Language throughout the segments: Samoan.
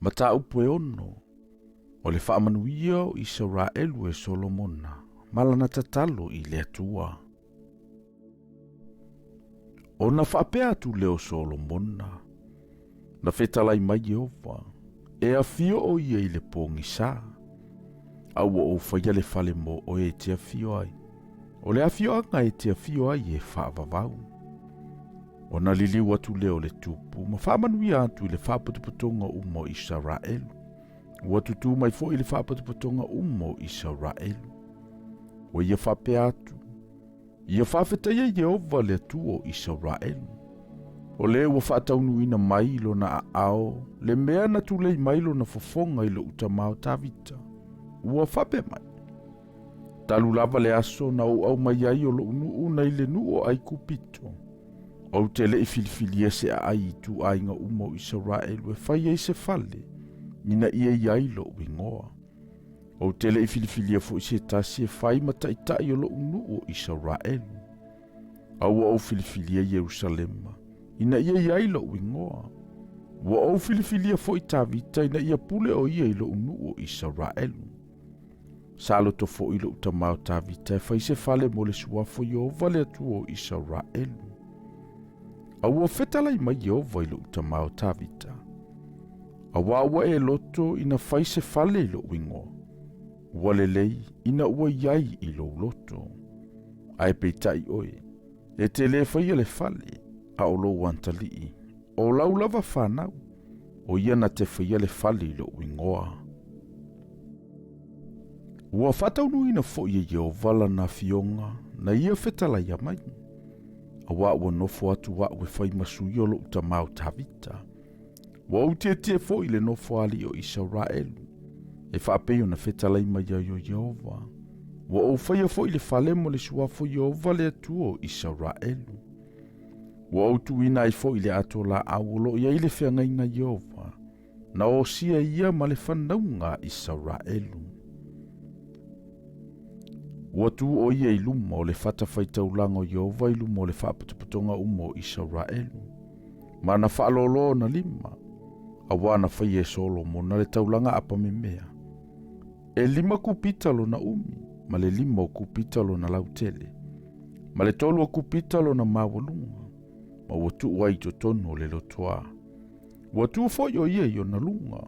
Mataupu e ono, o le faamanuia o Isaraelu e Solomona ma lana tatalo i le Atua. Ona faapea atu lea o Solomona, Na fetalai mai Ieova, e afio ʻo ia i le pogisa, a ua ou faia le fale mo ʻoe e te afio ai. O le afioaga e te afio ai e faavavau. Ona liliu atu lea o le tupu ma faamanuia atu i le faapotopotoga uma o Isaraelu. Ua tutū mai foi le faapotopotoga uma o Isaraelu. Ua ia faapea atu, Ia faafetaia Ieova le Atua o Isaraelu, o le ua faataunuuina mai i lona aao le mea na tulei mai lona fofoga i lou tama o Tavita, ua faapea mai, Talu lava le aso na ou aumai ai o lou nuu nai le nuu o Aikupito, ou te le i filifilia se aai i ituaiga uma o Isaraelu e fai ai se fale ina ia i ai lou igoa. Ou te le i filifilia foi se tasi e fai ma taitai o lou nuu o Isaraelu. A ua ou filifilia Ierusalema, ina ia i ai lou igoa. Ua ou filifilia foi Tavita ina ia pule o ia i lou nuu o Isaraelu. Sa loto foi lou tama o Tavita e fai se fale mo le suafa o Ieova le Atua o Isaraelu. A ua fetalai mai Ieova i lou tama o Tavita, Auā ua e loto ina fai se fale i lou igoa, ua lelei ina ua i ai i lou loto. Ae peitai oe, e te lē faia le fale, a o lou atalii, o lau lava fanau, o ia na te faia le fale i lou igoa. Ua faataunuuina foi e Ieova lana afioga na ia fetalaia mai, auā ua nofo atu a'u e fai ma sui o lo'u tama o Tavita. Ua ou tietie foi i le nofoalii o Isaraelu, e faapei ona fetalai mai ai o Ieova. Ua ou faia foi le fale mo le suafa o Ieova le Atua o Isaraelu. Ua ou tuuina ai foi le ato laau o lo o i ai le feagaiga Ieova, na osia ia ma le fanauga a Isaraelu. Ua tu ʻo ia i luma o le fatafaitaulaga o Ieova i luma o le faapotopotoga uma o Isaraelu, ma na faalōlō ona lima, auā na faia e Solomona le taulaga apamemea. E lima kupita lona umi, ma le lima o kupita lona lautele, ma le tolu o kupita lona maualuga, ma ua tuu ai i totonu o le lotoā. Ua tu foi ʻo ia i ona luga,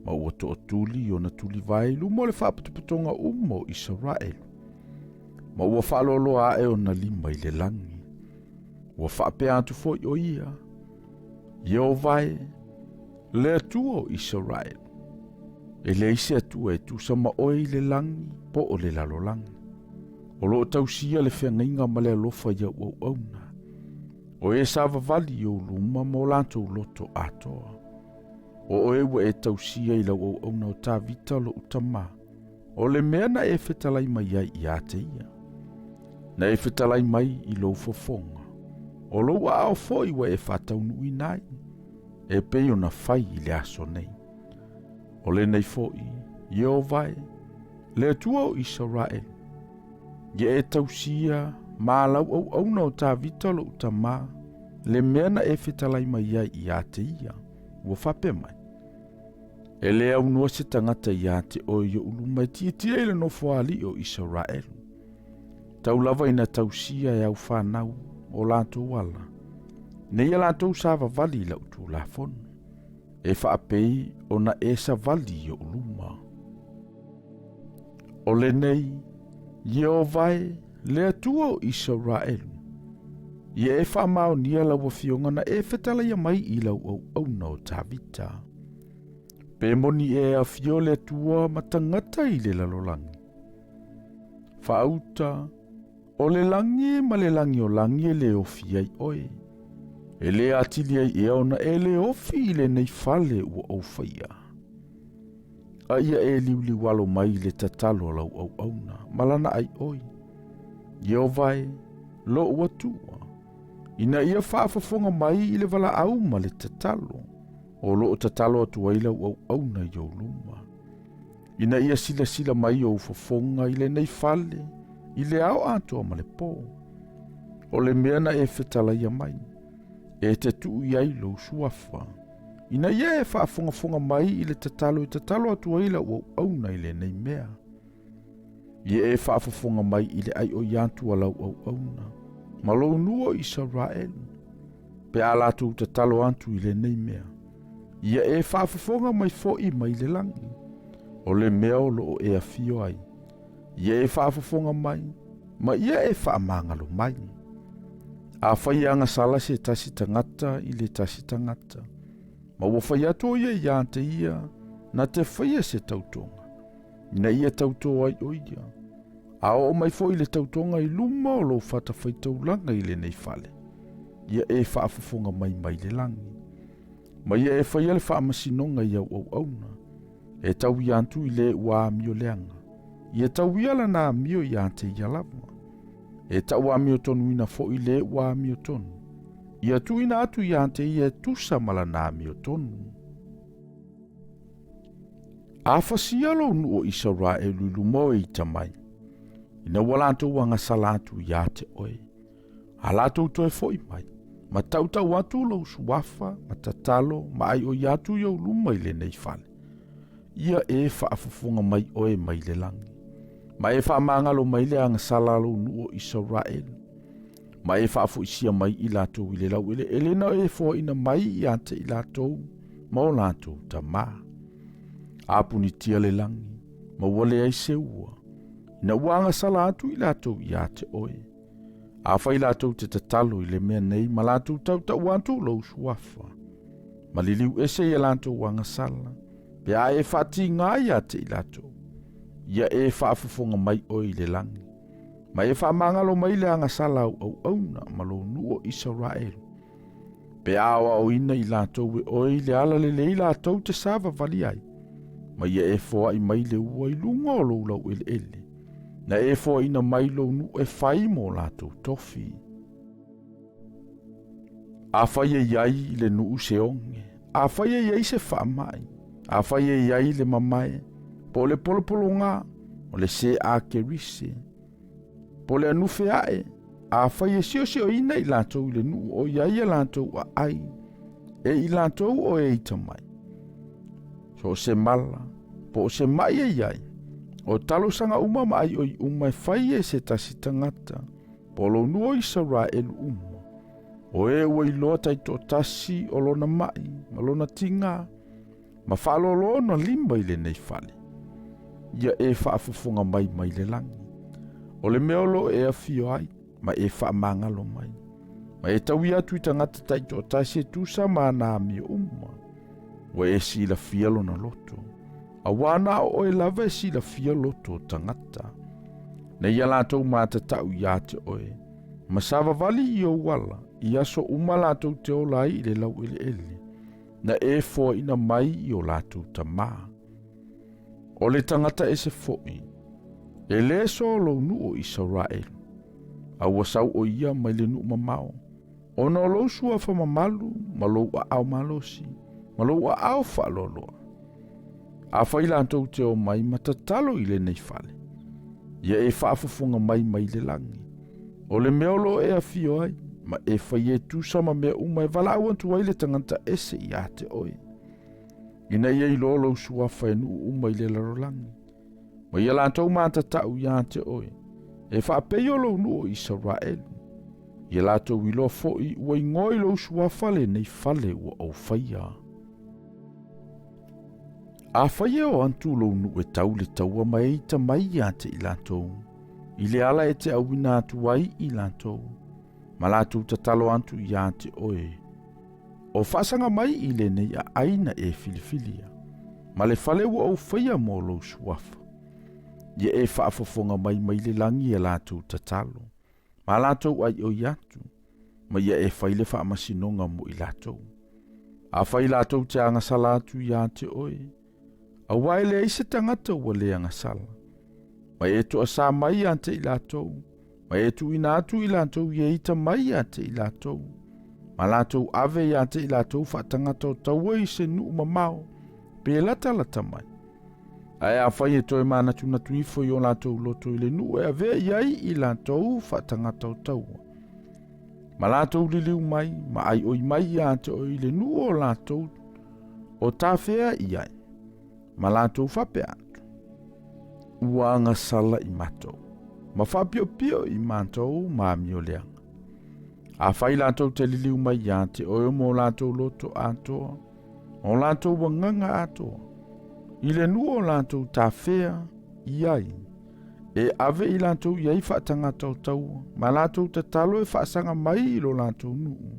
ma ua tootuli i ona tulivae i luma o le faapotopotoga uma o Isaraelu, ma ua faaloaloa ae ona lima i le lagi. Ua faapea atu foi ʻo ia, Ieova e, le Atua o Isaraelu, e leai se Atua e tusa ma oe i le lagi po o le lalolagi, o lo o tausia le feagaiga ma le alofa i au auauna, O e savavali i ou luma ma o latou loto atoa. O oe ua e tausia i lau auauna o Tavita loʻu tama, o le mea na e fetalai mai ai ia te ia. Na e fetalai mai i lou fofoga, o lou aao foi ua e faataunuuina ai, e pei ona fai i le aso nei. O lenei foi, Ieova e, le Atua o Isaraelu, Ia e tausia ma lau auauna o Tavita loʻu tama, le mea na e fetalai mai ai ia te ia, ua faapea mai, E lē aunoa se tagata iā te oe i oʻu luma e tietie i le nofoalii o Isaraelu. Tau lava ina tausia e au fanau o latou ala, ina ia latou savavali i lau tulafono, e faapei ona e savali i oʻu luma. O lenei, Ieova e, le Atua o Isaraelu, ia e faamaonia lau afioga na e fetalaia mai i lau auauna o Tavita. Pe moni e afio le Atua ma tagata i le lalolagi. Faauta, o le lagi ma le lagi o lagi e le ofi ai oe. E le atili ai ea ona e le ofi i lenei fale ua ou faia. A ia e liuliu alo mai i le tatalo a lau auauna ma lana aioi. Ieova e, loʻu Atua, ina ia faafofoga mai i le valaau ma le tatalo, o loo tatalo atu ai lau auauna i ou luma. Ina ia silasila mai ou fofoga i lenei fale, i le ao atoa ma le pō. O le mea na e fetalaia mai, e te tuu i ai lou suafa. Ina ia e faafogafoga mai i le tatalo e tatalo atu ai lau auauna i lenei mea. Ia e faafofoga mai i le aioi atu a lau auauna, ma lou nuu o Isaraelu, pe a latou tatalo atu i lenei mea. Ia e faafofoga mai foi mai le lagi, o le mea o lo o e afio ai. Ia e faafofoga mai, ma ia e faamagalo mai. Afai e agasala se tasi tagata i le tasi tagata, ma ua fai atu o ia ia te ia, na te faia se tautoga, ina ia tautō ai o ia, a oo mai foi le tautoga i luma o lou fatafaitaulaga i lenei fale, ia e faafofoga mai mai le lagi. Ma ia e faia le faamasinoga i au auauna, e tauia atu i le ua amio leaga, ia tauia lana amio ia te ia lava. E tau amiotonuina foi le ua amiotonu, ia tuuina atu ia te ia e tusa ma lana amiotonu. A fasia lou nuu o Isaraelu i luma o e ita mai, ina ua latou agasala atu ia te oe, a latou toe foi mai, ma tautau atu lou suafa, ma tatalo, ma aioi atu i ou luma i lenei fale. Ia e faafofoga mai oe mai le lagi, ma e faamagalo mai le agasala a lou nuu o Isaraelu, ma e faafoisia mai i latou i le laueleele na e foaina mai ia te i latou ma o latou tamā. A punitia le lagi, ma ua leai se ua, ina ua agasala atu i latou ia te oe. Afai latou te tatalo i le mea nei ma latou tautau atu lou suafa, ma liliu ese i a latou agasala, pe a e faatigā ia te i latou, ia e faafofoga mai oe i le lagi, ma e faamagalo mai le agasala au auauna ma lou nuu o Isaraelu, pe a aoaoina i latou e oe i le ala lelei latou te savavali ai, ma ia e foai mai le ua i luga o lou laueleele, na e foaina mai lou nuu e fai mo latou tofi. Afai e i ai i le nuu se oge, afai e i ai se faamai, afai e i ai le mamae, po o le polopologā, o le sēā kerise, po o le anufe ae, afai e siosioina i latou i le nuu o i ai a latou aai, e i latou o e ita mai. So o se mala, po o se mai e i ai, o talosaga uma ma aioi uma e fai e se tasi tagata, po o lou nuu o Isaraelu uma, o e ua iloa taitoatasi o lona mai ma lona tigā, ma faalōlō ona lima i lenei fale. Ia e faafofoga mai mai le lagi, o le mea o lo o e afio ai, ma e faamagalo mai, ma e taui atu i tagata taitoatasi e tusa ma ana amio uma, ua e silafia lona loto, auā na o oe lava e silafia loto o tagata. Nei ia latou matatau ia te oe, ma savavali i ou ala, i aso uma latou te ola ai i le laueleele, na e foaina mai i o latou tamā. O le tagata ese foi, e lē so lou nuu o Isaraelu, a ua sau o ia mai le nuu mamao, ona o lou suafa mamalu ma lou aao malosi, ma lou aao faaloaloa. Afai latou te omai ma tatalo i lenei fale, ia e faafofoga mai mai le lagi, o le mea o lo o e afio ai, ma e fai e tusa ma mea uma e valaau atu ai le tagata ese ia te oe, ina ia iloa lou suafa e nuu uma i le lalolagi, ma ia latou matatau ia te oe, e faapei o lou nuu o Isaraelu, ia latou iloa foi ua igoa i lou suafa lenei fale ua ou faia. Afai e o atu lou nuu e tau le taua ma e ita mai ia te i latou, i le ala e te auina atu ai i latou, ma latou tatalo atu ia te oe, o faasaga mai i lenei aai na e filifilia, ma le fale ua ou faia mo lou suafa. Ia e faafofoga mai mai le lagi ia latou tatalo, ma latou aioi atu, ma ia e fai le faamasinoga mo i latou. Afai latou te agasala atu ia te oe, auā e leai se tagata ua le agasala, ma e toasā mai ia te i latou, ma e tuuina atu i latou i e ita mai ia te i latou, ma latou ave ia te i latou faatagata o taua i se nuu mamao, pe latalata mai. Ae afai e toe manatunatu ifo i o latou loto i le nuu e avea i ai i latou faatagata o taua, ma latou liliu mai ma aioi mai ia te oe i le nuu o latou O tafea i ai, ma latou faapea atu, Ua agasala i matou, ma faapiopio i matou ma amio leaga. Afai latou te liliu mai ia te oe mo latou loto atoa, ma o latou agaga atoa, i le nuu o latou tafea i ai, e ave i latou i ai faatagata o taua, ma latou tatalo e faasaga mai i lo latou nuu,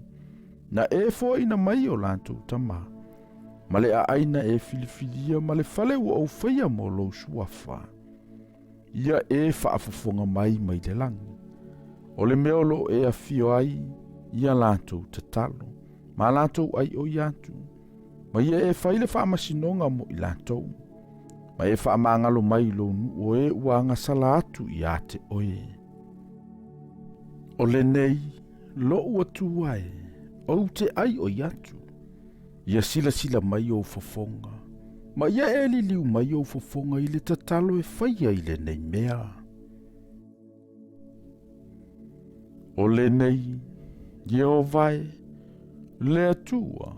na e foaina mai o latou tama, ma le aai na e filifilia ma le fale ua ou faia mo lou suafa. Ia e faafofoga mai mai le lagi, o le mea o lo o e afio ai ia latou tatalo, ma latou aioi atu, ma ia e fai le faamasinoga mo i latou, ma e faamagalo mai i lou nuu o e ua agasala atu ia te oe. O lenei lou Atua e, ou te aioi atu, ia silasila mai ou fofoga, ma ia e liliu mai ou fofoga i le tatalo e faia i lenei mea. O lenei, Ieova e, le Atua,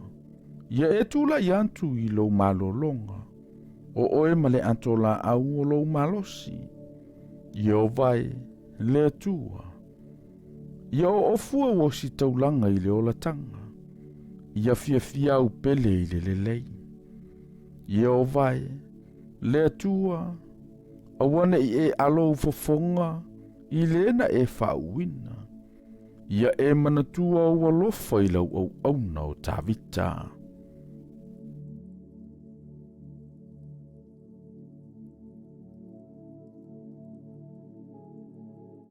ia e tulai atu i lou malologa, o oe ma le ato laau o lou malosi. Ieova e, le Atua, ia oofua au ositaulaga i le olataga, ia fiafia au pele i le lelei. Ieova e, le Atua, aua ne i e alo ou fofoga i le na e faauuina. Ia e manatua ou alofa i lau auauna o Tavita.